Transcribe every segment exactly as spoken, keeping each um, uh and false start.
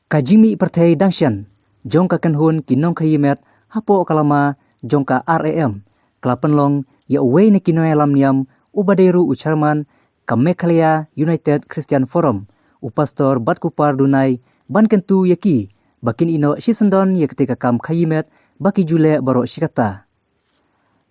Ka jingmih pyrthei dang shen jong ka kynhun ki nongkhaïi met hapoh ka lama jong ka R A M ka la pynlong ïa uwei na ki nongïalam niam uba dei ruh u chairman ka Meghalaya United Christian Forum, u Pastor Batkuppar Dunai, ban kyntu ïa ki ba kin ïehnoh shisyndon ïa katei ka kam khaïi met ba ki ju leh baroh shi katta.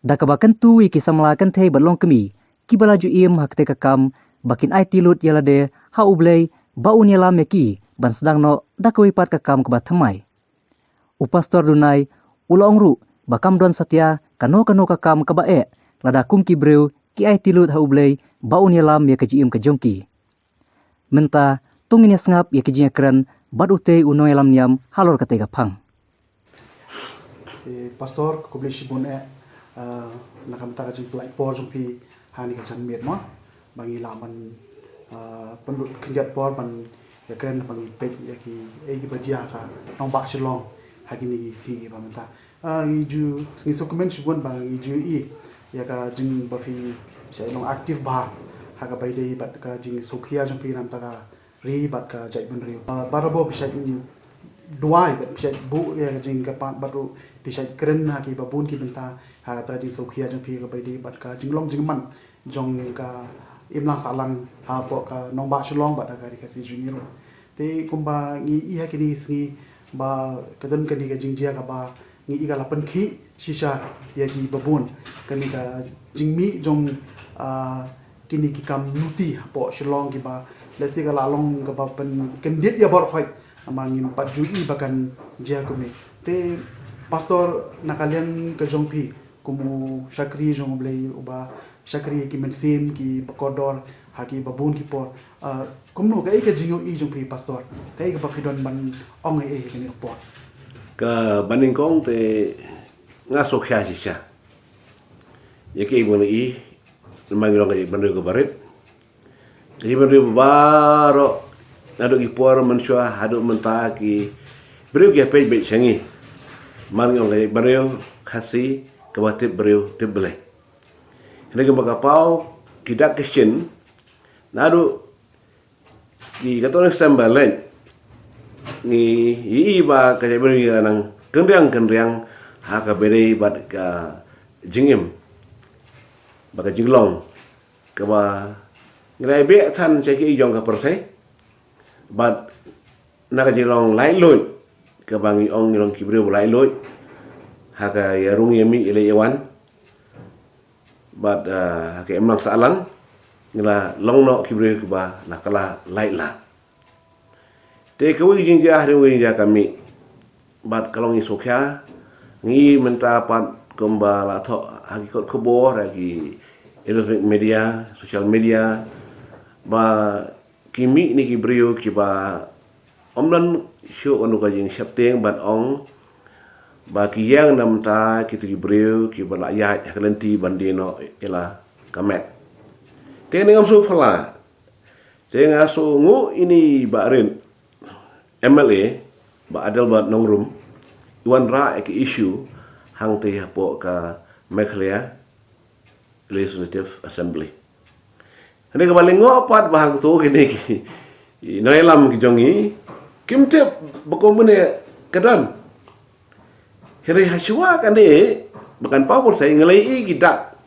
Da kaba kyntu ïa ki samla kynthei bad longkmie kiba la ju im ha katei ka kam ba kin aiti lut ïa lade ha U Blei ba un ïalam ïa ki ban sdang noh da kawei pat ka kam kaba thymmai. U Pastor Dunai u la ong ruh ba kam don satia kano kano ka kam kaba eh lada kum ki briew ki aiti lut ha U Blei ba un ïalam ïa ka jingim ka jong ki. Mynta to ngin ïa sngap ïa ka jingïakren bad utei u nongïalam niam halor katei ka phang. Te Pastor, khublei shibun eh, ah, na ka bynta ka jingpynlait por jong phi ha kane ka janmiet mo. Ba ngi lah ban, ah, pynlut khyndiat por ban ïakren, ba ngi peit ïa ki, eh, kiba jia ha ka nongbah Shillong ha kine ki sngi ba mynta. Ah, ngi ju, ngi sngewkmen shibun ba ngi ju ïohi ïa ka jing ba phi shait long active bha ha kaba ïadei bad ka jingsngewkhia jong phi na ka bynta ka ri bad ka jaitbynriew. Ah, barabor phi shait duwai bad phi shait buh ïa ka jingkyrpad bad ruh phi shait kren ha kiba bun ki bynta ha kata ka jingsngewkhia jong phi kaba ïadei bad ka jinglong jingman jong ka imlang sahlang hapoh ka nongbah Shillong bad ha ka ri Khasi jong ngi ruh. Te kumba ngi ïohi ha kine ki sngi ba ka don kane ka jingjia kaba ngi ïohi ka la pynkhih shisha ïa kiba bun. Kane ka jingmih jong, ah, kine ki kam luti hapoh Shillong kiba lehse ka la long kaba pynkyndit ïa baroh khoit. Namar ngim pat ju ïohi ba kan jia kumne. Te Pastor, na ka liang ka jong phi kum u shakri jong U Blei uba shakri ïa ki mynsiem kiba kordor ha kiba bun ki por. Ah, kumno, kaei ka jingïohi jong phi Pastor? Kaei kaba phi don ban ong ïa kane ka por? Kaba nyngkong te nga sngewkhia shisha ïa kaei ba nga ïohi, namar ngi long ka jaitbynriew kaba rit. Ka jaitbynriew baroh naduh ki por mynshuwa haduh mynta ki briew ki ïa peit beit sha ngi. Namar ngi long ka jaitbynriew Khasi kaba tip briew tip Blei. Hynrei kumba ka paw ki dak ki shin naduh ki katto katne snem ba leit ngi ïohi ba ka jaitbynriew ngi la nang kynriang kynriang ha kaba ïadei bad ka jingim bad ka jinglong kaba ngi la ïa beh than sha kiei jong ka pyrthei. Bad na ka jinglong laitluid kaba ngi ong ngi long ki briew ba laitluid ha ka ïarung ïamih ïaleh ïawan. Bad, ah, ha ka imlang sahlang ngi la long noh ki briew kiba na ka la lait lad. Te kawei ka jingjia ha kawei ka jingjia ka mih. Bad ka long, ngi sngewkhia, ngi mynta pat kumba la thoh ha ki kot khubor, ha ki electronic media, social media, ba ki mih ne ki briew kiba ym don shuh kano ka jingsheptieng ban ong ba ki ïeng na bynta kito ki briew kiba la ïaid ha ka lynti ban die noh ïa la ka met. Te nga ngam sngewphylla. Te nga sngewnguh ïa ine i Bah Rit, M L A, Bah Adelbert Nongrum, i wanrah ïa ka issue hangtei hapoh ka Meghalaya Legislative Assembly. Hynrei kaba lyngngoh pat ba hangto kine ki nongïalam ki jong ngi kim tip ba kumne ka don. Hynrei ha shuwa kane ba kan paw pyrthei nga la ïohi ki dak.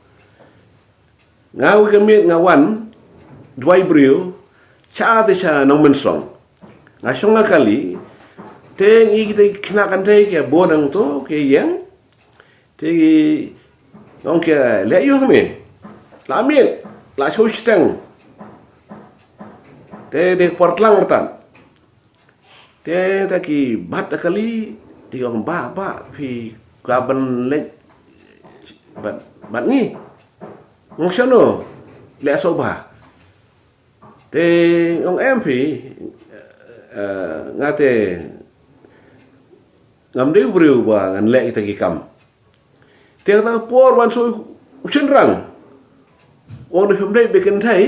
Nga wei ka miet nga wan duwai briew sha te sha Nongmynsong. Nga shong nga kali te ngi, kita ki khynnah kynthei ki bun hangto ki ïeng. Te ngi ong ki leh ïa u me. La miet, la shu shiteng. Te de por tlang rta. Te ta ki bat da kali, te ong, "Bah, bah, phi ka ban leh bat, bat ngi." Ong, "Shano leh so bah?" Te ong, "Em phi, eh, nga te ngam dei u briew ba ngan leh kita ki kam." Te kata ka por wan so u shynrang, ong, "Dei phim dei ba kynthei,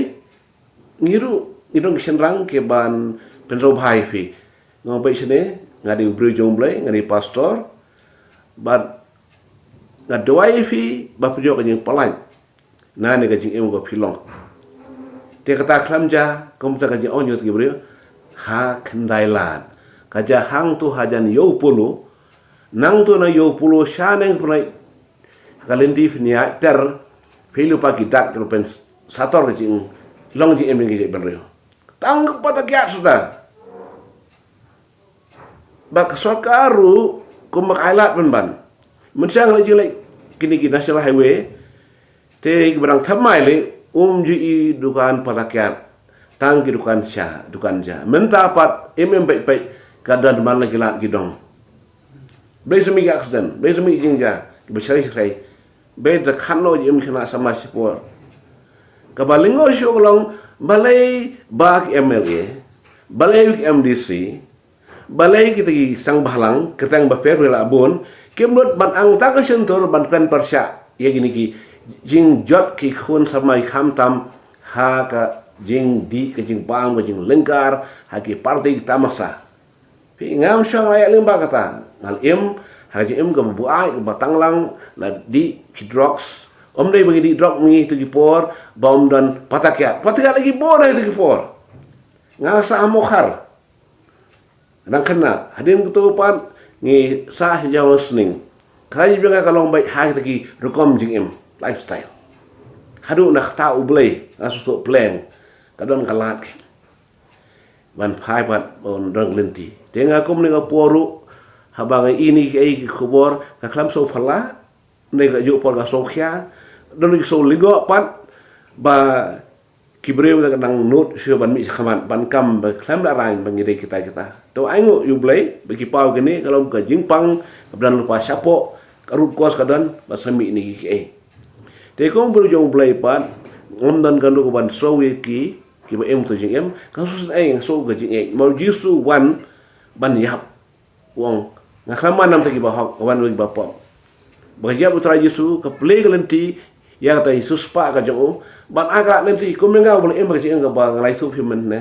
ngi ruh ngi don ki shynrang ki ban pynroi bha ïa phi." Nga ong, "Beit shane, nga dei u briew jong U Blei, nga dei pastor, bad nga duwai ïa phi ba phi ïoh ka jingpyllait na kane ka jingim kaba phi long." Te kata khlem ja, kumta ka jingong jong ki briew ha khyndai lad. Ka jia hangto hajan ïew polo, nangto na ïew polo shaneng pynai, ka lynti pynïaid ter, phi lypa ki dak ki rupen sator ka jing, long jingim jingïeit bynriew. Tang ka pata kiat suda. Ba ka sorkar ruh kumba ka ai lad ban ban. Mynshem la jingleh kine ki National Highway, te ki ba dang thymmai leh, um ju i dukan pata kiat. Tang ki dukan sha, dukan ja. Mynta pat im im peit peit, ka don man la ki lad ki dong. Blei semi ki accident, blei semi jingjia, ki ba shari shari. Blei da khano jingim khynnah samla shipor. Kaba lyngngoh shuh ka long, balei ba ki M L A, balei ki M D C, balei kita ki seng bhalang, kyrteng ba pher pher la bun, kim nud ban ang ta ka shyntur ban kren pyrshah ïa kine ki jingjot ki khun samla khamtam ha ka jingdih, ka jingbam, ka jinglyngkar ha ki party ki tamasa. Phi, ngam shong ïa lyngba kata, nga la im ha ka jingim kaba buaid, kaba tanglang, la dih ki drugs. Ym dei ba ngi dih drug mynta ki por ba ym don pata kiat. Pata kiat la ki bun ha kita ki por. Nga sah ha Mawkhar. Dang khynnah, hadien kato pat ngi sah ha Jowai Sning. Ka jingbiang ka long beit ha kita ki rukom jingim, lifestyle. Haduh na kata U Blei, nga sngewthuh pleng, ka don ka lad ka ban phai pat ban don ka lynti. Te nga kum ne ka por ruh, haba nga ïohi ïa ki khubor, ka khlem sngewphylla, ne ka juh por ka sngewkhia, don ki sngewlyngngoh pat, ba ki briew ka dang nud shuh ban mih shakhmat, ban kam ba khlem da rang ba ngi dei kita kita. To ai nguh ïa U Blei ba ki paw kine ka long ka jingpang, ka ba don lypa shapoh, ka root cause ka don ba sa mih ne ki kiei. Te kum briew jong U Blei pat, ngam don ka nud ban sngewthuh ïa ki, ki ba im to jingim, ka sngewsynei, nga sngewthuh ka jingim. Ma U Jisu wan ban ïap. U ong, nga khlem wan namar ki ba hok, nga wan namar ki ba pop. Ba ka jingïap U Trai Jisu, ka plie ka lynti ïa kata ki sienspah ka jong u, ban ai ka lynti, kum nga ba la im ka jingim kaba nga la ïathuh phi mynne.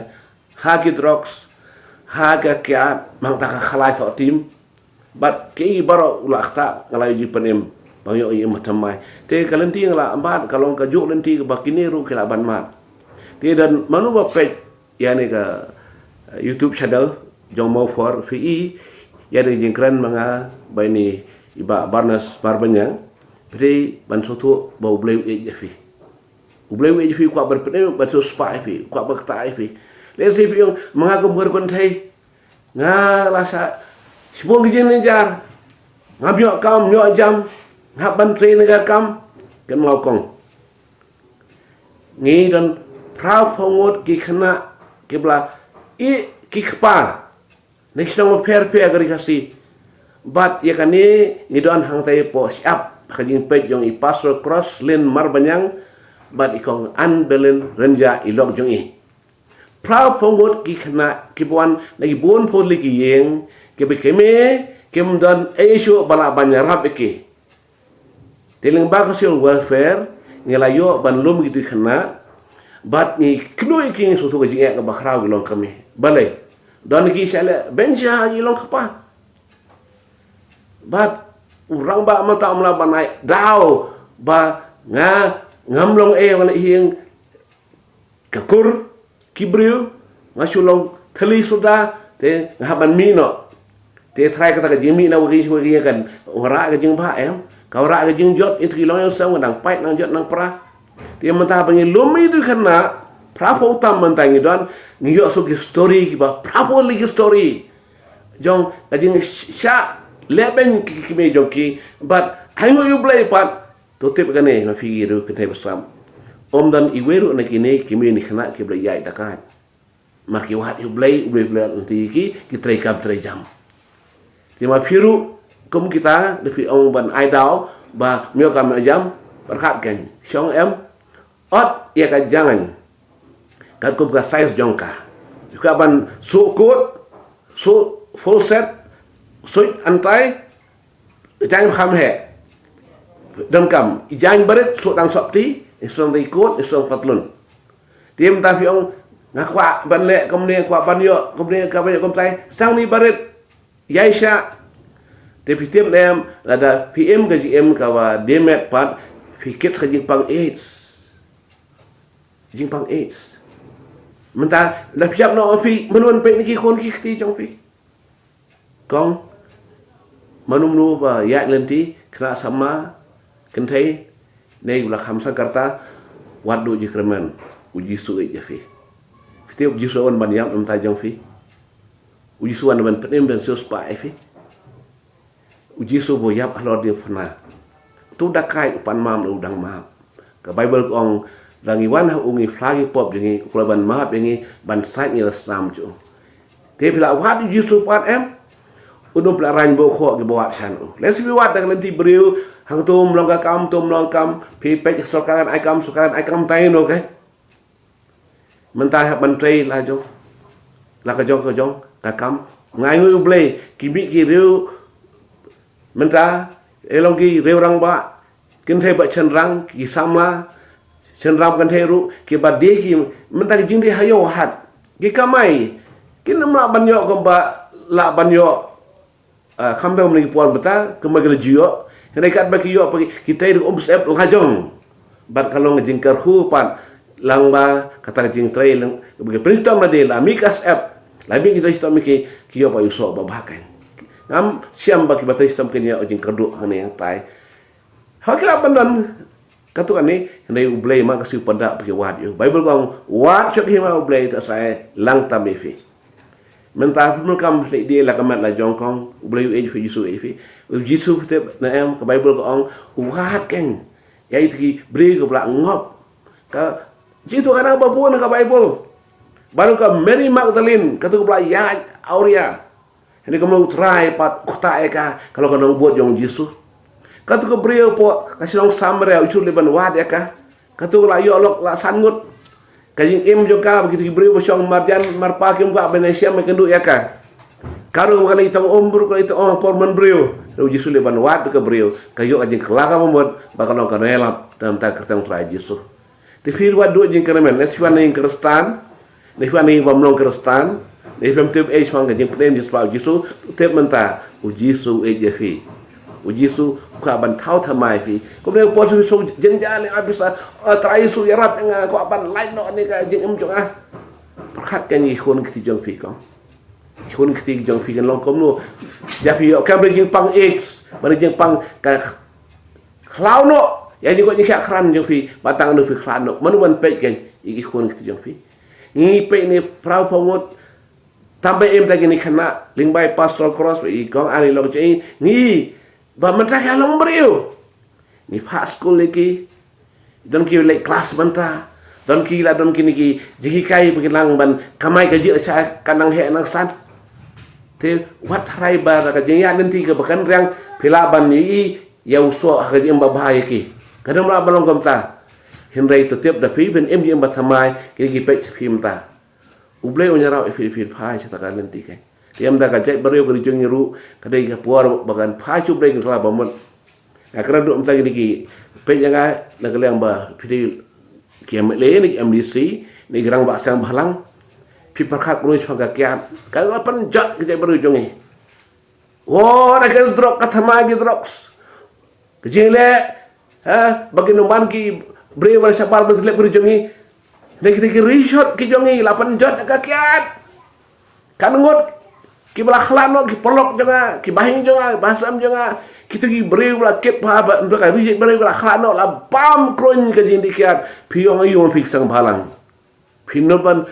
Ha ki drugs, ha ka kiad, mang ta ka khalai thoh tim. Bad ki baroh u la ktah, nga la ïoh jingpynim, ba nga ïoh jingim thymmai. Te ka lynti nga la mad, ka long ka juh lynti kaba kine ruh ki lah ban mad. Te don mano ba peit ïa ne ka, eh, YouTube channel jong Mawphor, phi i ïa ne ka jingkren ma nga ba ine i Bah Barnes Marbaniang, phi dei ban sngewthuh ba U Blei u ïeit ïa phi. U Blei u ïeit ïa phi, u kwah ban pynim, ban sienspah ïa phi, u kwah ban ktah ïa phi. Lehse phi ong, ma nga kum ka kynthei, nga la sah shibun ki jingjynjar, ngam ïoh kam, ïoh jam, nga hap ban trei ne ka kam, kan mlaw kong. Ngi don phra phew ngut ki khynnah ki ba la ïeh ki kpa na ki shnong pher pher ka Ri Khasi. Bad ïa kane ngi don hangtai hapoh shyiap, ha ka jingpeit jong i Pastor Crosslyn Marbaniang bad i Kong Anbelin Rynjah, i lok jong i. Phra phew ngut ki khynnah ki ba wan na ki bun phew tylli ki ïing, ki ba kine kim don ei ei shuh ba lah ban ïarap ïa ki. Te lyngba ka social welfare, ngi la ïoh ban lum kito ki khynnah, bad ngi kynnoh ïa ki, ngi sngewthuh ka jingeh kaba khraw ki longkmie. Balei? Don ki sha leh beiñ sha ki longkpa. Bad u rangbah mynta um lah ban ai daw ba nga ngam long ei, nga la ïeng ka kur, ki briew, nga shu long thylli suda, te nga hap ban mih noh. Te trai kata ka jingmih na wa ki, wa ki kan wanrah ka jingbha, em? Ka wanrah ka jingjot, ïa tu ki longïing sem ka dang pait nang jot nang pra. Te mynta ba ngi lum ïa tu ki khynnah, phra phew tam mynta ngi don, ngi ïoh shuh ki story kiba phra phew tylli ki story jong ka jingshah leh beiñ ki, ki kmie jong ki, bad ai nguh ïa U Blei pat. To tip kane, ma phi ki riew kynthei ba sam. Ym don iwei ruh na kine ki kmie ne khynnah ki ba la ïaid da ka. Namar ki wad ïa U Blei, U Blei, U Blei lynti ïa ki, ki trei kam trei jam. Te ma phi ruh kum kita, da phi ong ban ai daw ba ym ïoh kam ïoh jam, pyrkhat kein. Shong, em? Ot ïa ka jaiñ katkum ka size jong ka. Phi kwah ban suh coat, suh full set, suit and tie, jaiñ ba kham heh. Donkam, i jaiñ barit, suh tang sohkti, i suh tang i coat, i suh tang patlun. Te mynta phi ong, nga kwah ban leh kumne, kwah ban ïoh kumne, kwah ban ïoh kumtai, sangni barit, ïaishah. Te phi tip ne em, lada phi im ka jingim kaba dei met pat, phi kit ka jingpang AIDS. Jingpang AIDS. Mynta, lada phi ïap noh phi, mano ban peit na ki khun ki kti jong phi? Kong, mano mano ba ïaid lynti, khynnah samla, kynthei, ne u la kham sangkarta, wat duh jingkyrmen, u Jisu u ïeit ïa phi. Phi tip u Jisu u wan ban ïap na bynta jong phi. U Jisu u wan ban pynim ban siewspah ïa phi. U Jisu ba u ïap halor diengphna. Uto u dakaid u pan map ne u dang map. Ka Baibl ka ong, lada ngi wan ha u ngi phla ki pop jong ngi, u kwah ban map ïa ngi, ban sait ïa ngi na snam jong u. Te phi la wad ïa u Jisu pat em? Uno phi la rang bok khoh ki ba wad shan u. Lehse phi wad da ka lynti briew, hangto ym long ka kam, to ym long ka kam, phi peit sorkar kan ai kam, sorkar kan ai kam, tai no, okay? Mynta hap ban trei la jong, la ka jong ka jong ka kam. Nga ainguh ïa U Blei, ki mih ki riew mynta, eh, long ki riew rangbah, kynthei bad shynrang, ki samla shynrang kynthei ruh, ki ba die ki, mynta ki jingdie ha ïew hat, ki kamai, kin ym lah ban ïoh kumba lah ban ïoh, ah, khamtam ki por mynta, kumba ki la ju ïoh. Hynrei katba ki ïoh pat ki trei ruh ym sep la jong. Bad ka long ka jingkyrkhu pat, lang ba kata ka jingtrei lang, ba ki pynshitom lade, la mih ka sep, la mih ki trei shitom ki, ki ïoh pat ïa u soh ba bha kein. Ngam shem ba ki ba trei shitom kin ïoh jingkyrduh hangne hangtai. Ha ki lah ban don katto katne, hynrei U Blei ma ka siew pynda ba ki wad ïa u. Baibl ka ong, wad sha ka hima U Blei, te sa ai lang tam ïa phi. Mynta phi donkam phi die la ka met la jong kong, U Blei u ïeit phi, Jisu u ïeit phi. U Jisu phi tip ne em, ka Baibl ka ong, u wad kein ïa kito ki briew kiba la ngop. Ka, kito ka nang ba bun ha ka Baibl. Baroh ka Mary Magdalene, kato kaba la ïaid awria. Hynrei kumno U Trai pat u ktah ïa ka, ka long ka nongbud jong u Jisu. Kato ka briew hapoh ka shnong Samaria, u Jisu u leit ban wad ïa ka. Kato ka la ïoh lok la san ngut. Ka jingim jong ka, ba kito ki briew ba shong marjan marpa kim kwah ban ïashem ïakynduh ïa ka. Ka ruh ba ka la itong um, ruh ka la itong um ha por mon briew. Hynrei u Jisu u leit ban wad ïa ka briew, ka ïoh ka jingkylla kaba mut, ba ka long ka nongïalap na ka bynta ka kyrteng U Trai Jisu. Te phi ruh wat duh jingkyrmen, lehse phi wan na ïing Khristan, lehse phi wan na ïing bym long Khristan, lehse phim tip ei shaphang ka jingpynim jingspah u Jisu, tip mynta, u Jisu u ïeit ïa phi. U Jisu u kwah ban thaw thymmai ïa phi. Kumne u Paul u shu jynjar leh, ah, pisa, ah, Trai Jisu ïarap ïa nga, kwah ban lait noh ne ka jingim jong nga. Pyrkhat kein ïa ki khun ki kti jong phi kong. Ki khun ki kti jong phi kin long kumno. Ïa phi ïoh kam re jingpang AIDS, ba re jingpang ka khlaw noh ïa jingkoit jingkhiah krat jong phi, ba tang noh phi khlad noh. Mano ban peit kein ïa ki khun ki kti jong phi. Ngi peit ne phraw phew ngut, tam ba im ta kine khynnah, lyngba i Pastor Cross, i kong Ari long jong i, ngi, ba mynta ki long briew. Ngi phah skul ïa ki, don ki leit klas mynta, don ki la don kine ki jinghikai ba ki nang ban kamai kajih sha ka nang heh nang san. Te wat hynrei ba ka jingïaid lynti kaba kynriang, phi lah ban ïohi ïa u soh ha ka jingim ba bha ïa ki. Ka dang lah ban long kumta. Hynrei to tip da phi, phin im jingim ba thymmai, kine ki peit sha phi mynta. U Blei un ïarap ïa phi, phin phai sha kata ka lynti kein. Te ym da ka jaitbynriew ka ri jong ngi ruh, ka dei ka por ba kan phai sha U Blei kin kylla ba mut. Nga kren ruh mynta kine ki peit ïa nga na ka liang ba phi dei ki M L A ne ki M D C ne ki rangbah seng bhalang. Phi pyrkhat kumno shaphang ka kiad. Ka la pynjot ka jaitbynriew jong ngi. War against drug, ka thymmai ki drugs. Ka jingleh, ha, ba kin ym ban ki briew ban shabar ban slem ki ri jong ngi. Ne kita ki rishot ki jong ngi la pynjot ka kiad. Kan ngut kiba la khlad noh ki paralok jong nga, ki bahaïing jong nga, bahasem jong nga. Kita ki briew ba la kit ba, ba, ba ka ri jong briew ba la khlad noh, la bam kruiñ ka jingdih kiad. Phi ong aïu phi ki seng bhalang. Phi nud ban,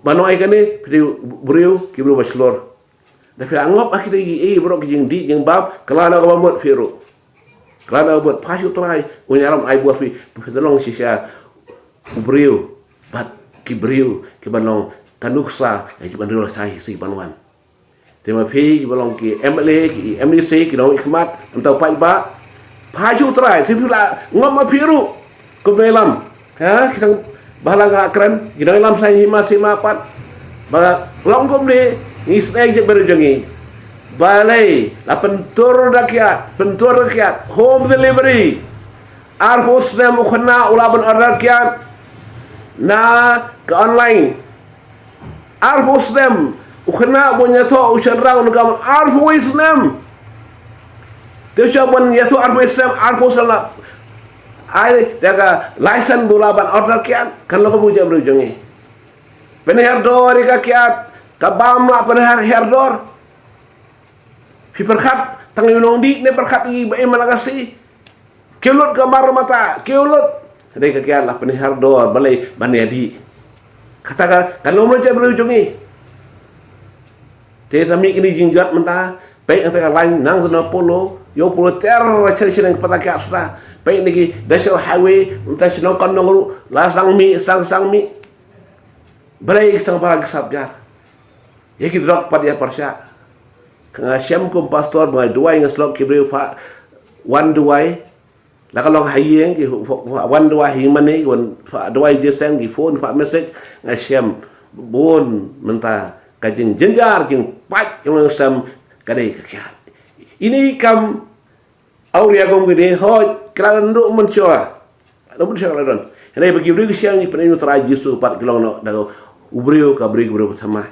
ban ong ai kane, phi dei briew, ki briew ba shlur. Da phi angop ha kita ki, eh, baroh ki jingdih jingbam, kylla noh kaba mut phi ruh. Kylla noh kaba mut, phai sha U Trai, un ïarap ai buh phi, phi long shisha u briew, bad ki briew, kiban long ka nuksa, eh, kiban riew la sa hi si ban wan. Te ma phi kiba long ki M L A, ki M D C, ki nongmihkhmat, nangta u paidbah. Phai sha U Trai, te phi la ngop ma phi ruh. Kumne lam. Ha, ki seng bhalang ha kren, ki nongïalam seng hima sima pat. Ba long kumne, ngi sdang jaitbynriew jong ngi. Balei, la pyntur da kiad, pyntur da kiad, home delivery. Arphew snem u khynnah u lah ban order kiad na ka online. Arphew snem, u khynnah bun ïathuh, u shynrang u nongkam arphew snem. Te u shah bun ïathuh arphew snem, arphew snem la ai da ka license ba u lah ban order kiad, kan long kumno jaitbynriew jong ngi. Pynhiar dor ïa ka kiad, ka bam la pynhiar, hiar dor. Phi pyrkhat tang ïa u nongdih ne pyrkhat ïa i ba im ha la ka sngi. Kiew lut ka mar mynta, kiew lut. Hynrei ka kiad la pynhiar dor balei ban ïadih. Kata ka kan ym leh jait briew jong ngi. Te sa mih kine jingjot mynta, peit nangta ka lain nang tang na Polo, ïoh Polo ter shisha shisha ka pata kiad suda. Peit ne ki National Highway mynta shnong kan nong ruh la sdang mih, sdang sdang mih. Balei ki sngewbha ki sap jar. Ïa ki drok pat ïa pyrshah. Ka nga shem kum pastor ba nga duwai nga slok ki briew pha wan duwai. La ka long ha ïing ki pha wan duwai ha ïing mane, wan pha duwai jingïaseng, ki phone, pha message, nga shem bun mynta ka jingjynjar jingpait ka long sem ka dei ka kiad. Ine i kam awria kum kine, hooid, ki la don ruh mynshuwa. Don mynshuwa ki la don. Hynrei ba ki briew ki shem ngi pynïaid U Trai Jisu pat ki long noh da u briew ka briew ki briew ba thymmai.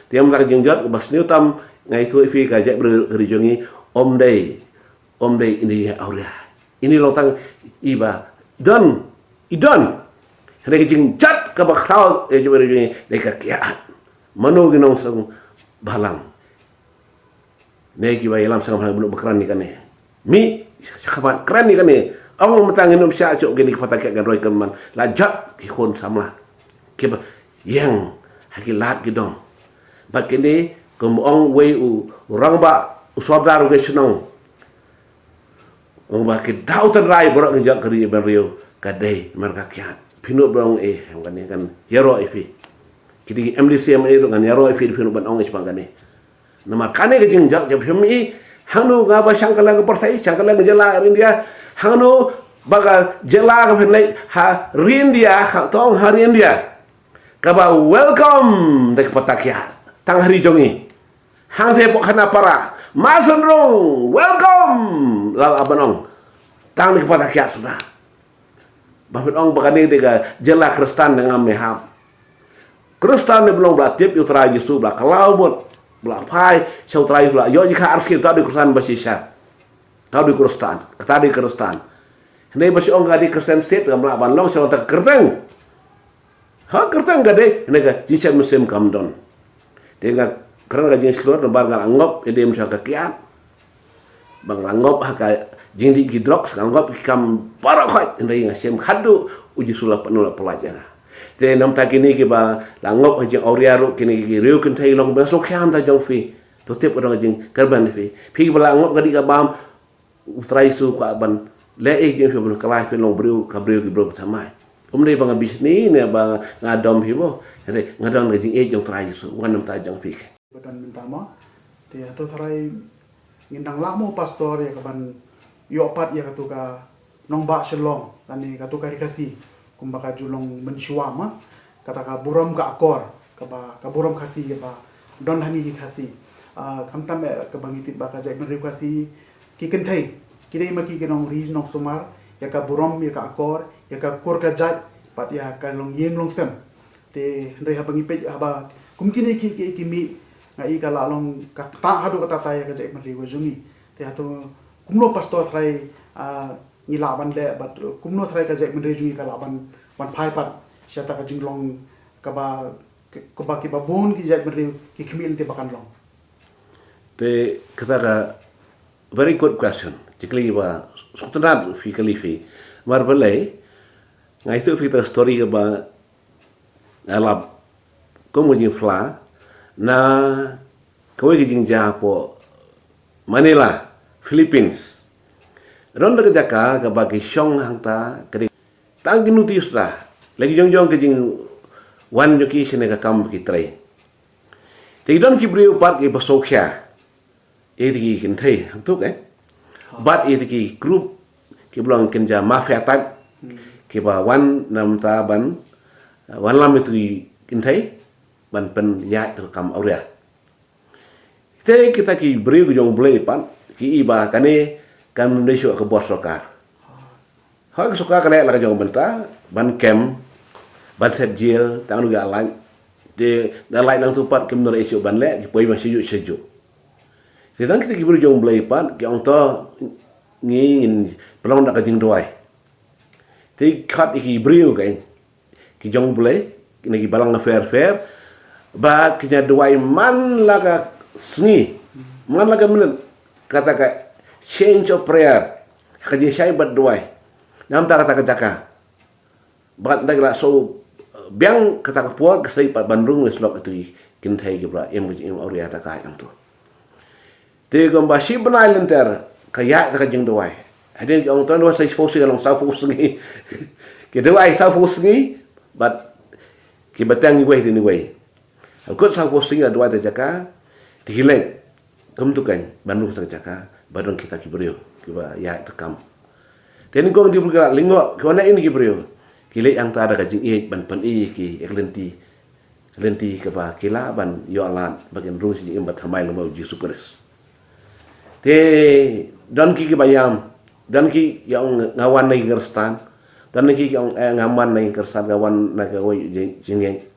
Te ïa mynta ka jingjot kaba sniew tam nga ïathuh ïa phi ka jaitbynriew ka ri jong ngi, ym dei, ym dei ine i awria. Ine i long tang iba don, i don. Hynrei ka jingjot kaba khraw ïa jaitbynriew jong ngi dei ka kiad. Mano ki nongseng balang ne kiba ïalam sngewbha ban kren ïa kane. Mih sha khmat kren ïa kane. Ong mynta ngin ym shah shuh kine ki pata kiad kan roi kan man. La jot ki khun samla kiba ïeng ha ki lad ki dong. Bad kine kum ong uwei u rangbah, u sordar u ka shnong, ong ba ki daw tynrai baroh ki jot ka ri bynriew ka dei namar ka kiad. Phi nud ban ong eh, em, kane kan ïaroh ïa phi. Kine ki M D C, M L A ruh kan ïaroh ïa phi, phi nud ban ong eh shaphang kane. Namar kane ka jingjot jong phi, hangno nga ba shang kylleng ka pyrthei, shang kylleng ka jylla ha ri India, hangno ba ka jylla ka pynleit ha ri India, ha tong ha ri India, kaba welcome da ka pata kiad tang ha ri jong ngi. Hangtei hapoh Khanapara, Mawsynrung, welcome, la lah ban ong tang da ka pata kiad suda. Ba phin ong ba kane dei ka jylla Khristan, ngam ïahap. Khristan ne ba long ba la tip ïa U Trai Jisu, ba la kylla u mut, ba la phai sha U Trai Jisu, ba la ïoh jingkha arsien, kata dei Khristan ba shisha. Kata dei Khristan, kata dei Khristan. Hynrei ba shu ong ka dei Christian state, kam lah ban long sha kata ka kyrteng. Ha kyrteng ka dei, hynrei ka jingshem mynsiem kam don. Te nga kren ka jingshlur namar nga la ngop ïa dei mynta ka kiad. Ba nga la ngop ha ka jingdih ki drugs, nga la ngop ki kam baroh khoit, hynrei nga shem haduh U Jisu la pynlong, la pynlait ïa nga. Te namar kine kiba la ngop ha jingawria ruh, kine ki riew kynthei, long ba sngewkhia namar jong phi. To tip ka dei ka jingkyrmen phi. Phi kiba la ngop ka dih ka bam, U Trai Jisu u kwah ban leh ïa jong phi, ban kylla phin long briew, ka briew ki briew ba thymmai. Ym dei ba nga bishni ne ba nga dom phi mo. Hynrei nga don ka jingïeit jong U Trai Jisu, wan namar jong phi. Ba don mynta mo. Te hato tharai ngin dang lah mo pastor ïa kaban ïoh pat ïa kato ka nongbah Shillong lane kato ka ri Khasi kumba ka ju long mynshuwa mo. Kata ka burom ka akor, kaba ka burom Khasi kaba don ha ngi ki Khasi. Ah, khamtam eh kaba ngi tip ba ka jaitbynriew Khasi ki kynthei ki dei ma ki ki nongri nongsumar ïa ka burom, ïa ka akor, ïa ka kur ka jait, bad ïa ka longïing longsem. Te hynrei haba ngi peit haba kum kine ki, ki, ki mih, nga i ka la long ka ktah haduh katta katta ïa ka jaitbynriew jong ngi. Te hato kumno pastor tharai, ah, ngi lah ban leh bad kumno tharai ka jaitbynriew jong ngi ka lah ban, ban phai pat sha kata ka jinglong kaba, kaba kiba bun ki jaitbynriew ki khmih lynti ba kan long. Te kata ka very good question. Jingkylli ba sngewtynnat phi kylli phi. Namar balei, nga ïathuh phi kata ka story kaba nga lap kum ka jingphla na kawei ka jingjia hapoh Manila, Philippines. Don da ka jaka kaba ki shong hangta ka dei tang ki notice da. Lei ki jong jong ka jingwan jong ki shane ka kam ki trei. Te ki don ki briew pat kiba sngewkhia ïa ki kynthei hangtuk eh. Bad ïa ki group kiba long kin jia mafia type. Kiba wan namar ban, eh, wanlam ïa ki kynthei ban pynïaid ïa ka kam awria. Te kita ki briew ki jong U Blei pat ki i ba kane kam dei shuh ka bor sorkar. Hooid ka sorkar ka leh la ka jong ka bynta ban kem, ban set jail, tang ruh ïa lait. Te da lait nangtu pat kim nang ïa shuh ban leh, ki poi ba shu shu. Te tang kita ki briew jong U Blei pat ki ong to ngi ngin pynlong da ka jingduwai. Te khot ïa ki briew ka, ki jong U Blei, kine ki balang pher pher, ba ki ïa duwai man la ka sngi, man la ka minit. kata ka change of prayer, ka jingshai bad duwai. Namar kata ka jaka. Bad nda ki la shu biang kata ka por, ka sdang pat ban rung ïa ki slok ïa ki kynthei kiba im ka jingim awria da ka hangto. Te kumba shi bnai lynter ka ïaid da ka jingduwai. Hadien ki ong to duwai sa shiphew sngi, ka long sawphew sngi. Ki duwai sawphew sngi bad ki bteng iwei hadien iwei. Kut sawphew sngi la duwai da jaka, te ki leit. Kumto kan, ban rung sa ka jaka ba don kita ki briew kiba ïaid da kam. Te nyngkong ki briew ki la lyngngoh, ki wan na ïa ki briew. Ki leit hangta da ka jingïeit ban pyni ïa ki ïa ka lynti, lynti kaba ki lah ban ïoh lad ba kin rung sha jingim bathymmai lem bad U Jisu Khrist. Te don ki kiba ïam, don ki ïa ong nga wan na ki Khristan, don ki ïa ong eh, ngam wan na ki Khristan, nga wan na kawei jing-, jingngeit.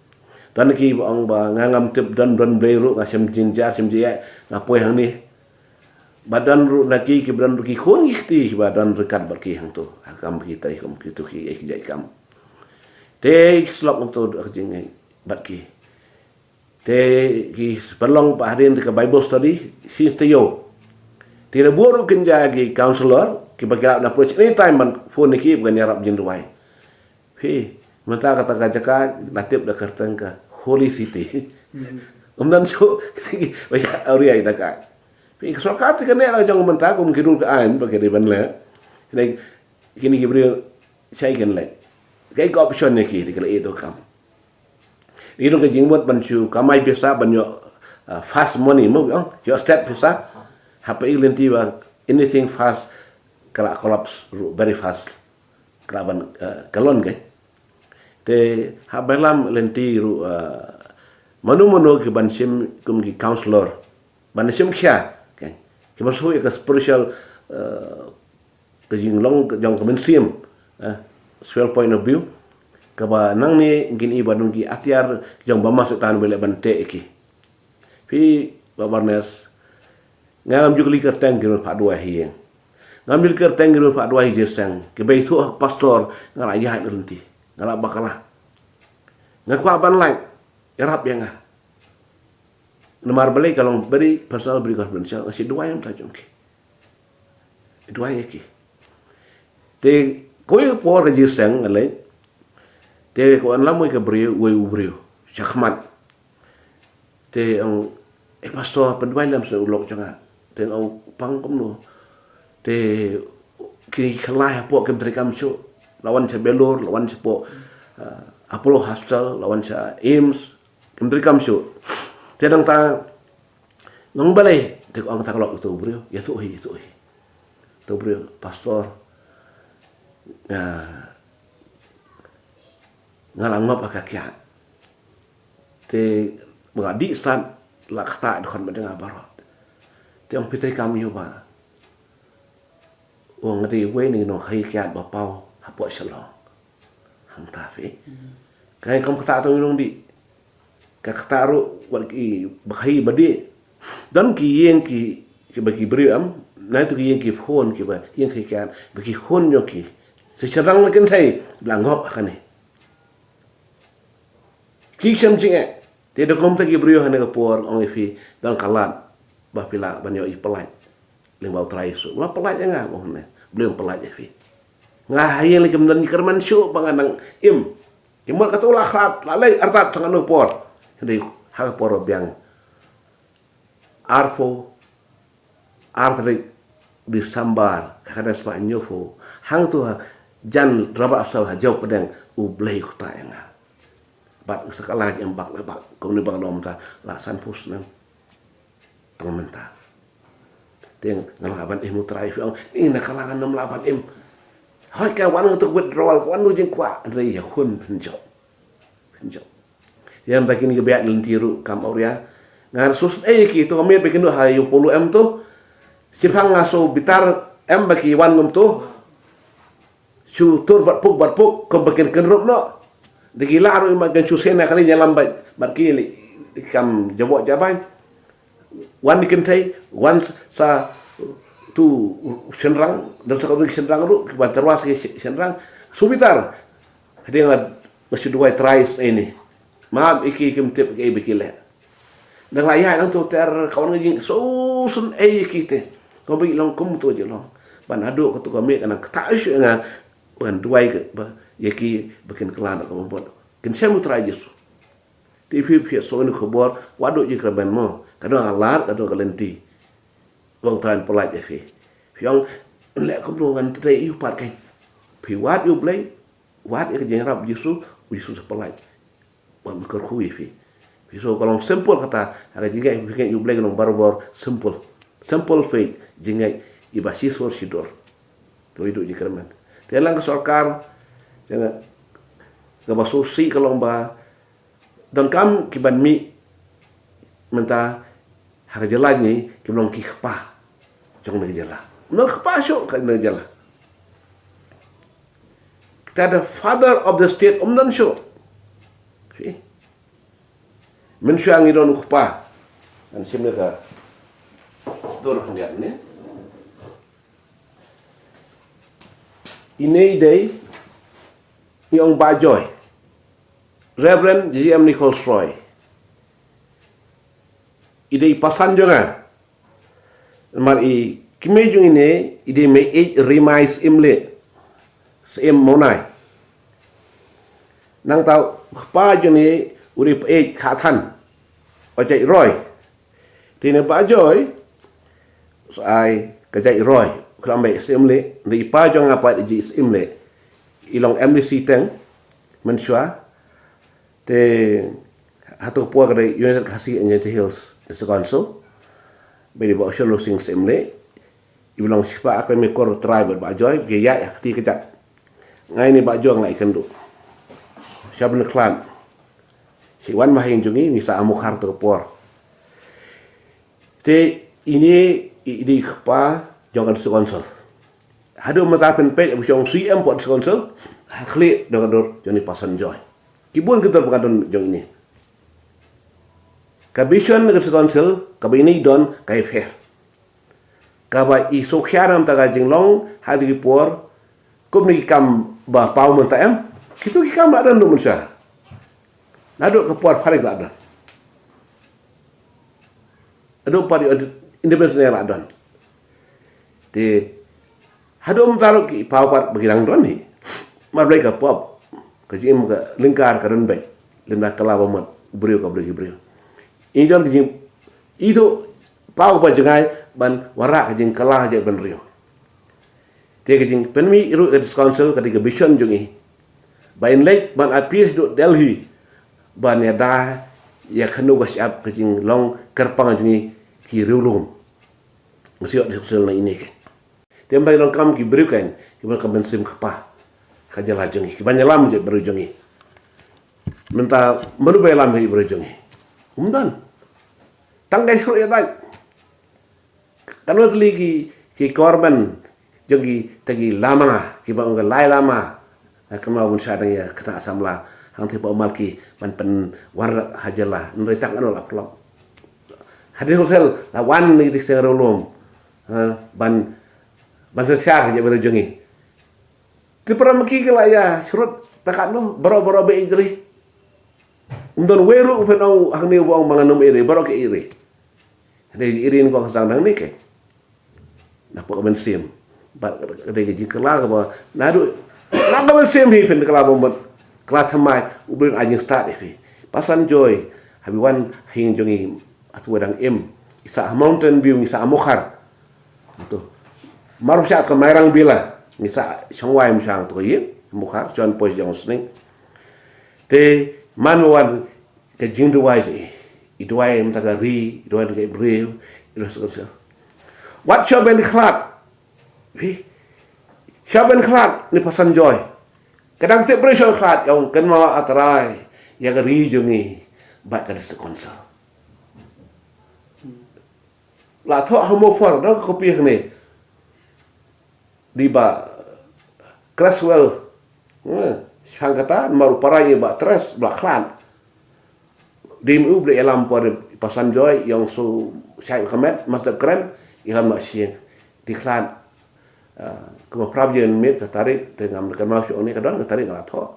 Don ki ba ong ba nga ngam tip don, don Blei ruh, nga shem jingjia, shem jia, nga poi hangne. Ba don ruh na ki, kiba don ruh ki khun ki kti, kiba don ryngkat bad ki hangto. Ha kam ki trei kum kito ki, eh, ki jait kam. Te ki slok hangto da ka jingngeit bad ki. Te ki pynlong pat hadien ka Bible study, shisien te ïoh. Te la buh ruh kynja ki counselor, kiba ki lah ban approach anytime ban phone ïa ki, ba kin ïarap jingduwai. Phi, mynta kata ka jaka la tip da ka kyrteng ka Holy City. Ym don shuh, ba ïa awria da ka. Phi, ka sorkar te kane la jong mynta kum ki rule ka aiñ, ba ki dei ban leh. Kine, kine ki briew shai kin leh. Kaei ka option ïa ki, te ki la ïeh da ka kam. Ïa ka jingmut ban shu kamai pisa ban ïoh, uh, fast money mo, ïoh, ïoh step pisa. Haba ïa ka lynti ba anything fast ka la collapse ruh very fast. Ka la ban, uh, ka lon kan. Te haba lam lynti ruh, uh, mano mano ki ban shim kum ki counselor. Ban shim khia kan. Ki ban shu ïa ka spiritual, uh, ka jinglong ka jong ka mynsiem, eh, spiritual point of view. Kaba nangne ngin ïohi ba don ki atiar jong ba ma Soitan ba leh ban teh ïa ki. Phi Bah Barnes, nga ngam ju kylli kyrteng ki ruh phah duwai ha ïing. Ngam ju kylli kyrteng ki ruh phah duwai ha jingïaseng. Kiba ïathuh ha pastor, nga la ïaid na lynti. Nga la bakla. Nga kwah ban lait, ïarap ïa nga. Namar balei ka long very personal, very confidential, nga shu duwai mynta jong ki. Duwai ïa ki. Te kawei ka por ka jingïaseng nga leit. Te ka wan lam wei ka briew, wei u briew. Sha khmat. Te ong, eh pastor, pynduwai lem sa u lok jong nga. Te ong, pang kumno. Te ki khlaiñ hapoh kim trei kam shuh. La wan sha Vellore, la wan shapoh, uh, Apollo Hospital, la wan sha AIIMS. Kim trei kam shuh. Te nangta, nang balei, te ong kata ka lok ïa uto u briew, ïathuh hi, ïathuh hi. Uto u briew, pastor, uh, nga la ngop ha ka kiad. Te ba nga dih sat la ktah dkhot bad nga baroh. Te ong phi trei kam ïa u ba. Ong nga dei uwei na ki nongkhaïi kiad ba paw hapoh Shillong. Hangta phi. Ka kam ktah tang nongdih. Ka ktah ruh wat ki ba khaïi ba dih. Don ki ïing ki, kiba ki briew em, na tu ki ïing ki khun kiba ïing khaïi kiad ba ki khun jong ki. Sa shynrang na kynthei ba la ngop ha kane. Ki shem jingeh. Te da kumta ki briew ha kane ka por ong ïa phi don ka lad ba phi lah ban ïoh ïa pynlait. Lyngba U Trai Jisu. Ba la pynlait ïa nga ba hynne. Balei ym pynlait ïa phi. Nga ha ïing lei kim don ki kyrmen shuh ba nga nang im. Ki mut kato la khlad, la leit artat tang kano por. Hynrei ha ka por ba biang. Arphew ar tarik December, ka kane spah hynñiewphew. Hangto ha jan Robert Hospital ha Jowpdeng, U Blei u ktah ïa nga. Bad sa ka la em bak la bak, kumne ba nga dom ta la sanphew snem. Tang mynta. Te nga lah ban im, U Trai phi ong, ïa na ka la ngam lah ban im. Hooid ka wan nga to withdrawal, ka wan to jingkwah, hynrei ïa hun pynjop. Pynjop. Ïa mynta kine kiba ïaid lynti ruh kam awria. Nga sngewsynei ïa ki to, ka miet ba kin duh ha ïa u Polo em to. Shiphang nga shu bitar em ba ki wan ngam to. Shu tur bad puk bad puk, kum ba kin kynrup noh. Da ki lah ruh, i mat kin shu seng na kali ïalam bad, bad ki lei kam jaboh jabai. Wan ki kynthei, wan sa tu shynrang, don sa ka tu shynrang ruh, kiba tyrwa sa ki shynrang. Shu bitar. Hadien nga shu duwai thrice ïa ini. Map ïa ki, kim tip ïa kiei ba ki leh. Dang la ïaid nangto ter ka wan ka jingsngewsynei ïa ki te. Ka bri long kum to je long. Ban adu ka tu ka me ka nang kata isu nga ban duwai ka ba ya ki ba kin klan ka bambot. Kin sem u Trai Jisu. Te phi phi so ni khubor wadu je ka ben mo. Ka do ka lar ka do ka lenti. Wang tan pelaj ya phi. Phi ong le kum do ngan te yu pat kan. Phi wad yu Blei. Wat ïa ka jingïarap Jisu, Jisu sa pynlait. Ba mykyrkhu ïa phi. Phi so ka long simple kata, ha ka jingngeit phi ngeit ïa u Blei ka long barabor simple. Simple faith, jingngeit iba shisur shidor. To idu jingkyrmen. Te lang ka sorkar, jingngeit kaba sngewsih ka long ba donkam ki ban mih mynta ha ka jylla jong ngi ki long ki kpa jong ka jylla. Ym don kpa shuh ka jylla. Kata the father of the state ym don shuh. Mynshuwa ngi don u kpa. Ngan sim ne ka dur khyndiat ne. Ine i dei i ong Bah Joy. Reverend J M Nichols Roy. I dei i pasan jong nga. Namar i kmie jong ine i dei mei ej rimai Syiemlieh. Syiem Mawlai. Nangta u kpa jong ine u dei peit khathan. O jait Roy. Te ine Bah Joy. Sa ai ka jait Roy. Khlem mei Syiemlieh. Dei i pa jong nga pat i jait Syiemlieh. I long M D C teng. Mynshuwa. Te hato ka por ka dei United Khasi and Jaintia Hills District Council. Ba dei Bah Ocean Losing Syiemlieh. Iba long shipa akre me kor trai bad Bah Joy, ba ki ïaid ha kti ka jat. Ngai ne Bah Joy ngai kyndu. Sha ban khlad. Shi wan ma hing jong ngi, ngi sa amukhar to ka por. Te ine i dei kpa jong ka District Council. Haduh mynta pynpeit abu shong C M po District Council, ha khlieh da ka dur jong i pasan Joy. Ki bun ki dur ba ka don jong ine. Ka vision ka District Council, kaba ine i don, ka i pher. Kaba i sukhiar namta ka jinglong, ha ki por, kum ni ki kam ba paw mynta em, kitu ki kam la don du mynta. Naduh ka por pharik la don. Haduh pat ïa independence ne la don. Te haduh mynta ruh ki paw pat ba ki dang don hi. Mar blei ka pop ka jingim ka lyngkar ka don beit. Lymda ka la ba mut briew ka briew ki briew. I don ka jing itu paw ba jngai ban wanrah ka jingkylla jait bynriew. Te ka jingpynmih ruh ka District Council ka dei ka vision jong i. Ba in leit ban appeal sha Delhi ban ïada ïa kano ka shyiap ka jinglong kyrpang jong i ki riewlum. Nga shu ïoh District Council na ine ke. Te mynta ki donkam ki briew kan ki ban ka mynsiem kpa ka jylla jong i ki ban ïalam jait bynriew jong i. Mynta mano ba ïalam jait bynriew jong i. Um don. Tang dei shuh ïa dait. Kano tylli ki, ki korban jong ki, te ki lama, ki ba ong ka lai lama. Ka kynmaw ban shah dang ïa kata samla hangtei ba u mal ki ban pynwar ha jylla. Nrei tang ano la phlok. Hadien hotel la wan ni di seng riewlum. Ha, ban, ban sesiar ha jylla jong i. Te para ma ki ki la ïa shrut takat no, baro baro be ijri. Um don wei ruh u pyn ong hangne u ba ong ma ngan ym iri, baro ki iri. Dei iri ko ka sang dang ni ke. Na pok mynsiem. Bad dei ka jingkylla ka ba naduh na ka mynsiem hi pynkylla ba mut kylla thymmai u Blei un ai jingstad ïa phi. Pasan Joy ha bi wan ha ïing jong i ha tu dang im. I sah ha Mountain View, i sah ha Mukhar. Tu. Mar ba shah ka Mairang Villa, ngi sah shong wai mynshwa tu ka ïing, Mukhar, shong poi shong sning. Te man ba wan ka jingduwai jong i. I duwai mynta ka ri, i duwai ka briew, i duwai sa ka sel. Wat sha ben khlad. Wi. Sha ben khlad ne Pasan Joy. Ka dang tip briew sha khlad, ïa ong kynmaw A Trai ïa ka ri jong i bad ka District Council. La thoh ha Mawphor, dang ka kopi hangne. Di Bah Creswell. Shang kata, namar u para i Bah Tres, Bah Khlad. Di u Blei ïalam por Pasan Joy, ïa ong su shai ka met, mas dep kren, ïalam na shing. Di Khlad. Ka ma prap jin mit ka tarik, te ngam kynmaw shu ong ne ka don ka tarik nga la thoh.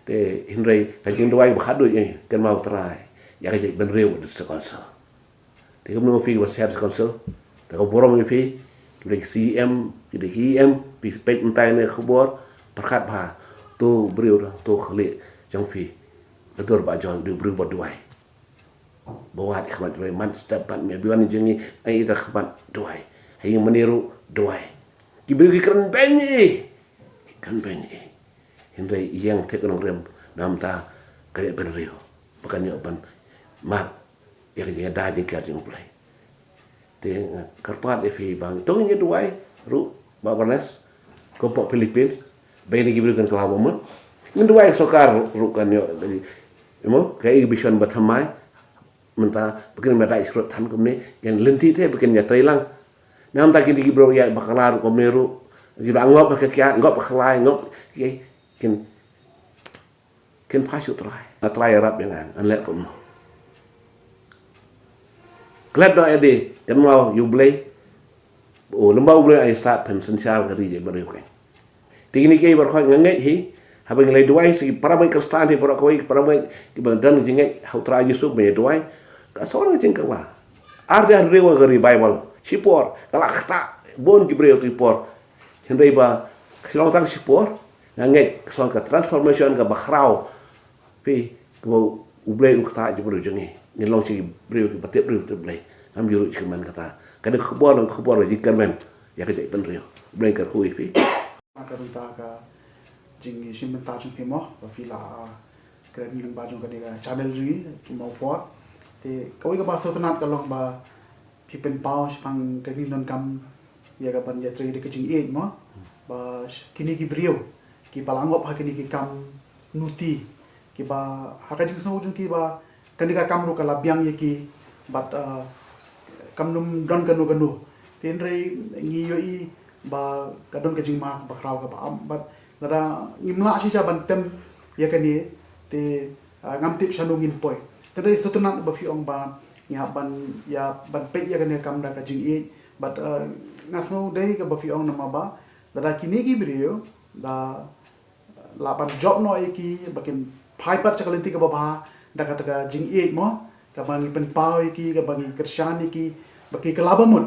Te hynrei ka jingduwai ba khadduh ïa kynmaw Trai ïa ka jait bynriew bad District Council. Te kumno phi ba District Council Ka burom ïa phi, ki dei ki C M, ki dei ki E M, phi peit mynta ïa kane ka khubor, pyrkhat bha, uto u briew, uto u khlieh jong phi, ka dur ba jong u dei u briew ba duwai. Ba wad ïa ka khmat duwai, man step pat me biwan jong ngi, ai ïa ka khmat duwai. Hei mane ruh duwai. Ki briew ki kren beiñ ïa i. Ki kren beiñ ïa i. Hynrei ïeng thik nongrim, namar ta ka ïa bynriew. Ba kan ïoh ban mad ïa ka jingïada jingker jong U Blei. Te nga kyrpad ïa phi ba to ngin duwai ruh, Bah Barnes, kum pok Philippines, ba ïa kine ki briew kin kylla ba mut. Ngin duwai sorkar ruh kan ïoh, ïa mo, ka exhibition ba thymmai, mynta ba kin ym da shrut than kumne, kin lynti te ba kin ïatrei lang. Namar ta kine ki briew ïa ba kylla ruh kumne ruh, ki ba ngop ha ka kiad, ngop ha ka khlai, ngop, ki, kin, kin phai sha U Trai. Nga Trai ïarap ïa nga, ngan leh kumno. Klet noh ïa de, kynmaw ïa U Blei. O, lyngba U Blei ai stad phin synshar ka ri jong i baroh keiñ. Te kine kiei baroh nga ngeit hi, haba ngi leit duwai sha ki para bangeit Khristan hi baroh kawei, ki para bangeit kiba don ka jingngeit ha U Trai Jisu ba ïa duwai. Ka sor ka jingkylla. Ar hajar hynriew ka revival. Shipor, ka la ktah bun ki briew ki por. Hynrei ba ka shu long tang shipor, nga ngeit ka shu long ka transformation kaba khraw. Phi, kaba U Blei un ktah ïa ki briew jong ngi. Ngin long shi ki briew kiba tip briew tip Blei. Ngam ju ruh shi kmen kata. Ka dei ka khubor, ka khubor ka jingkyrmen ïa ka jaitbynriew. U Blei un kyrkhu ïa phi. Ka bynta ka jingshim bynta jong phi mo, ba phi la, ah, kren lyngba jong kane ka channel jong ngi, ki mo por. Te kawei kaba sngewtynnat ka long ba phi pynpaw shaphang ka jingdonkam ïa ka ban ïatrei da ka jingïeit mo. Ba sh-, kine ki briew kiba la ngop ha kine ki kam nuti, kiba ha ka jingsngew jong ki ba kane ka kam ruh ka la biang ïa ki, bad, ah, kam nym don kano kano. Te hynrei ngi ïohi ba ka don ka jingma kaba khraw kaba am, bad lada ngim lah shisha ban tem ïa kane, te, ah, ngam tip shano ngin poi. Te hynrei sngewtynnat ba phi ong ba ngi hap ban ïa ban peit ïa kane ka kam da ka jingïeit, bad, ah, nga sngew dei kaba phi ong namar ba lada kine ki briew da lah ban jop noh ïa ki, ba kin phai pat sha ka lynti kaba bha da kata ka jingïeit mo, kaba ngi pynpaw ïa ki, kaba ngi kyrshan ïa ki ba ki kylla ba mut.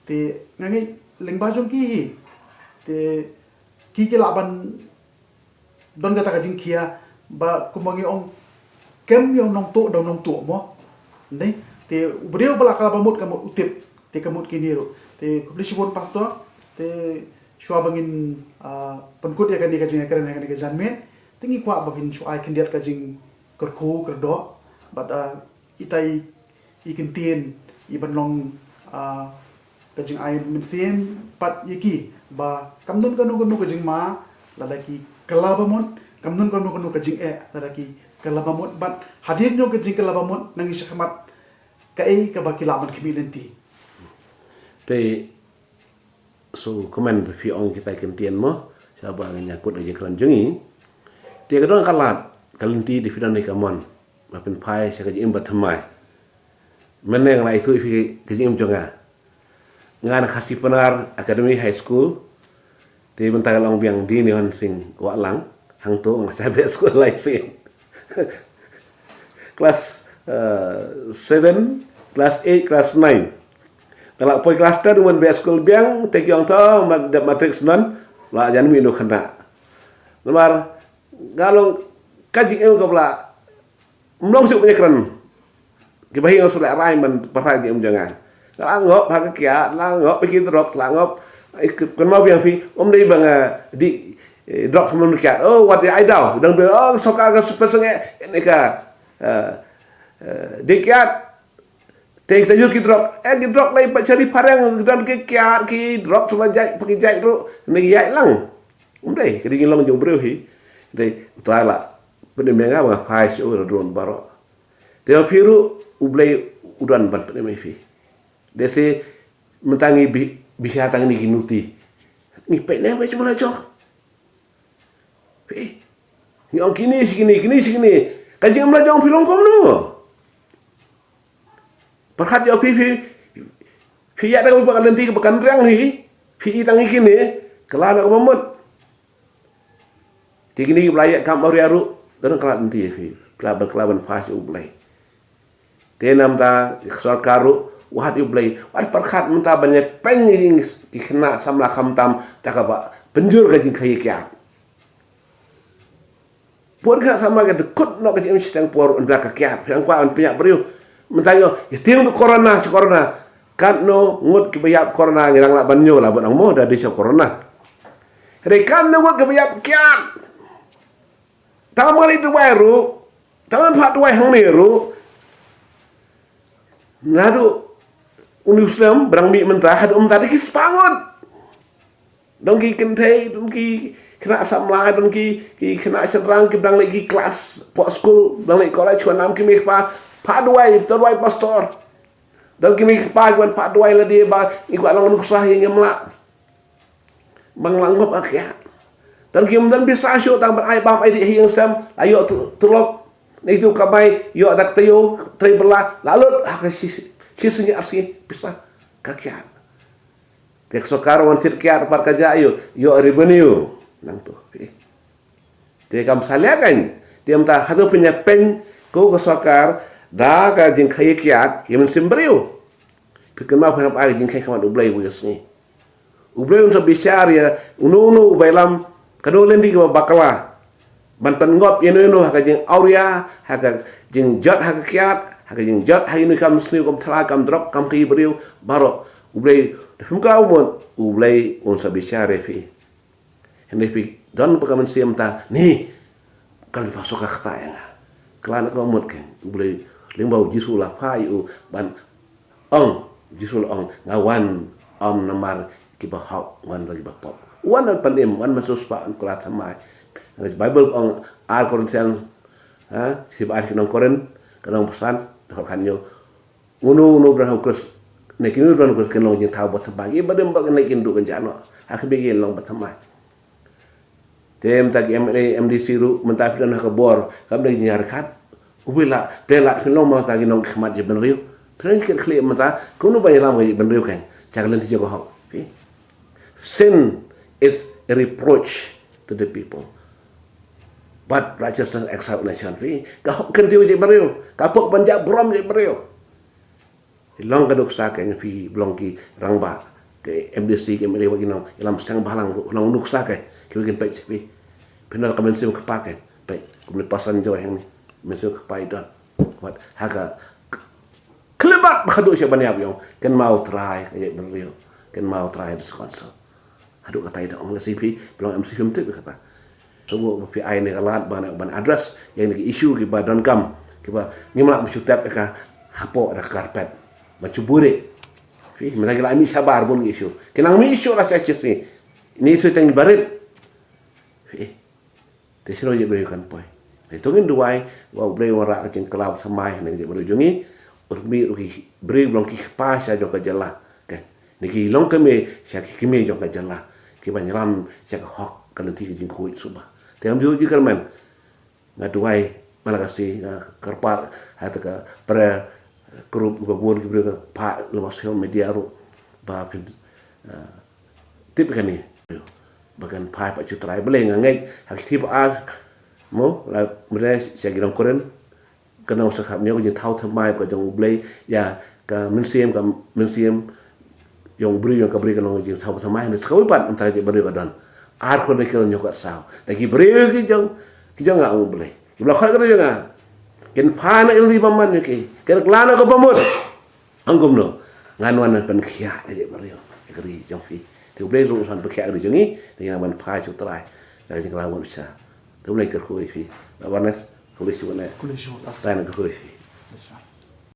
Te nga ngeit lyngba jong ki hi, te ki ki lah ban don kata ka jingkhia, ba kumba ngi ong, kem ïa u nongtuh da u nongtuh mo. Te u briew ba la kylla ba mut ka mut u tip, te ka mut kine ruh. Te khublei shibun pastor, te shuwa ba ngin, ah, pynkut ïa kane ka jingkren ha kane ka janmiet, te ngi kwah ba phin shu ai khyndiat ka jingkyrkhu kyrdoh bad, ah, itai i ktien i ban long, ah, ka jingai mynsiem pat ïa ki ba kam don kano kano ka jingma lada ki kylla ba mut, kam don kano kano ka jingeh lada ki kylla ba mut, bad hadien jong ka jingkylla ba mut na ngi shakhmat kaei kaba ki lah ban khmih lynti. Te shu kmen ba phi ong kita ki ktien mo, shaba ngin ïa kut ka jingkren jong ngi. Te ka don ka lad ka lynti, te phi don hi ka mon ba phin phai sha ka jingim ba thymmai. Mynne nga la ithuh ïa phi ka jingim jong nga. Nga na Khasi Pnar Academy High School. Te mynta ka long biang Dini Hon Sing Wahlang. Hangto nga sa beh skul lai sien. Class, uh, seven, class eight, class nine. Nga la poi class ten, u man beh skul biang, te ki ong to, ma-, dep matric snon, la jan mih noh khynnah. Namar nga long ka jingim kaba la ym long shuh ban ïakren. Kiba hi nga shu leh rai ban pynhrai jingim jong nga. Nga la ngop ha ka kiad, la ngop ha ki drok, la ngop. Ai, kynmaw biang phi, ym dei ba nga dih, eh, drok sha mlien kiad. Oh, wat ïa ai daw. Dang biang, oh, sorkar ka super sangeh. Ine ka, eh, eh, dih kiad. Te sa ïoh ki drok. Eh, ki drok lai ba chari phareng, don ki kiad, ki drok shu la jait, pa ki jait ruh. Ine ki ïaid lang. Ym dei, ka dei jingïalong jong u briew hi. Dei, U Trai la pynim ïa nga ba nga phai sha u, la drun baroh. Te phi ruh U Blei u don ban pynim ïa phi. Dei se mynta ngi bi, bishar tang kine ki nuti. Ngi peit ne ba jingim la jong. Phi. Ngi ong kine shi kine, kine shi kine. Ka jingim la jong phi long kumno? Pyrkhat ïa phi, phi, phi ïa da ka lynti kaba kan riang hi. Phi i tang ïa kine, kylla noh kaba mut. Te kine kiba la ïa kam awria ruh, don kylla lynti ïa phi. Kylla ban, kylla ban phai sha U Blei. Te namar ta ka sorkar ruh, Wat ïa u Blei, wat pyrkhat mynta ban ïa pynïeng ki khynnah samla khamtam da kaba pynjur ka jingkhaïi kiad. Pur ka samla ka dkut noh ka jingim shiteng por ynda ka kiad. Pyrang kwah ban pynïap briew. Mynta ïoh, ïa tieng tu corona, si corona. Katno ngut kiba ïap corona ngi dang lah ban ñiew lah ban ong mo da dei sa corona. Hynrei katno ngut kiba ïap kiad. Tang ma ngi duwai ruh, tang phah duwai hangne ruh. Naduh u Muslim, ba dang mih mynta, haduh mynta dei ki spah ngut. Don ki kynthei, don ki khynnah samla, don ki, ki khynnah shynrang, ki ba dang leit ki klas, poh skul, ba dang leit college, ki wan nam ki mei kpa, phah duwai, phah duwai pastor. Don ki mei kpa, ki wan phah duwai lade ba, ngi kwah long nuksa ïa ngi mlah. Ba ngi lah ngop ha ka kiad. Tang ki ym don pisa shuh tang ban ai bam ai dih ha ïing sem, la ïoh tu-, tulop. Ngi tu kamai, ïoh da ka taïew, trei bylla, la lut ha ka shi, shi sngi ar sngi pisa ka kiad. Te ka sorkar wan thied kiad pat ka jia ïoh, ïoh revenue. Nangtu. Te kam salia kan. Te mynta hato pynïapeiñ ko ka sorkar da ka jingkhaïi kiad ïa mynsiem briew. Phi kynmaw phi hap ai ka jingkhaïi khmat U Blei uwei ka sngi. U Blei un sa bishar ïa uno uno uba ïalam kano lynti kaba bakla ban pynngop ïano ïano ha ka jingawria, ha ka jingjot ha ka kiad, ha ka jingjot ha ïano kam sniew kam thala kam drok kam khaïi briew baroh. U Blei da phim kynmaw mut U Blei un sa bishar ïa phi. Hynrei phi don ba ka mynsiem ta ni kan pha suk ka ktah ïa nga. Khlem ka mut kan U Blei lyngba U Jisu la phah ïa u ban ong, Jisu la ong, nga wan ym namar kiba hok, wan namar kiba pop. Wan ban pynim, wan ban sngewspah, wan kylla thymmai. Bible ong ar Korintian, ha, shiphang ar ki nong Korinth, ka nong Baptist, dkhot khathynñiew. Uno uno ba don ha U Khrist. Ne kino ba don ha U Khrist kin long jingthaw ba thymmai. Ki ba don ba kin leit kin duh kin jah noh. Ha khmih kin long ba thymmai. Te mynta ki M L A, M D C ruh, mynta phi don ha ka bor, kam dei jingïaryngkat. U Blei la, Blei la phin long mynta ki nongkhmat jaitbynriew. Phin long ki kyrkhu mynta, kumno ban ïalam ka jaitbynriew kan. Sha ka lynti jong ka hok. Phi. Sin is a reproach to the people. But righteousness exaltation. Phi. Ka hok kan dei jaitbynriew. Ka pok ban jah burom jaitbynriew. Long ka nuksa ka ngi phi ba long ki rangbah, ka M D C, ka M L A, wat ki nong ïalam seng bhalang, long nuksa ka ki kin peit sha phi. Phin don ka mynsiem kpa ka peit, kumne pasan jong hangne, mynsiem kpa i don. Wat ha ka khlem ba haduh sha ban ïap ïong, kynmaw Trai ka jaitbynriew, kynmaw Trai District Council. Haduh kata i da ong lehse phi, phi long M C phi ym tip ïa kata. Sngewbha phi ai ne ka lad ban, ban address ïa kine ki issue kiba donkam, kiba ngim lah ban shu tep ïa ka hapoh da ka carpet. Ban shu buhrieh. Phi, mynta ki la mih shabar bun ki issue. Ki nang mih issue la sha shisngi. Ine issue tang barit. Phi. Te shnong jaitbynriew kan poi. Te to ngin duwai ba U Blei un wanrah ka jingkylla thymmai ha ka jaitbynriew jong ngi. Un mih ruh ki briew ba long ki kpa sha jong ka jylla. Ka, ne ki longkmie sha ki kmie jong ka jylla. Ki ban ïalam sha ka hok ka lynti ka jingkhuid suba. Te ngam ju ju kyrmen. Nga duwai man la ka sngi nga kyrpad ha kata ka prayer group ba bun ki briew ka phah lyngba social media ruh ba phin, ah, tip kane. Ba kan phai pat sha U Trai Blei nga ngeit ha ki thir ba ar mo la mrei sha ki nong Korinth. Ka nong sa kham ñiew ka jingthaw thymmai ka jong U Blei ïa ka mynsiem, ka mynsiem jong u briew, jong ka briew ka long ka jingthaw thymmai. Hynrei sa kawei pat mynta ka jaitbynriew ka don ar Chronicle hynñiew khat saw. Da ki briew ki jong, ki jong nga, ong U Blei. Ki ba la khot ka jong nga. Kin phai na ka lynti bymman ïa ki. Kin kylla na ka bamut. Ong kumno? Ngan wan ban pynkhiah ïa ka jaitbynriew, ïa ka ri jong phi. Te U Blei ruh un sa pynkhiah ïa ka ri jong ngi, te ngi nang ban phai sha U Trai da ka jingkylla bamut bishar. Te U Blei kyrkhu ïa phi. Bah Barnes, khublei shibun eh. Khublei shibun, Pastor. U Trai un kyrkhu ïa phi. Khublei shibun.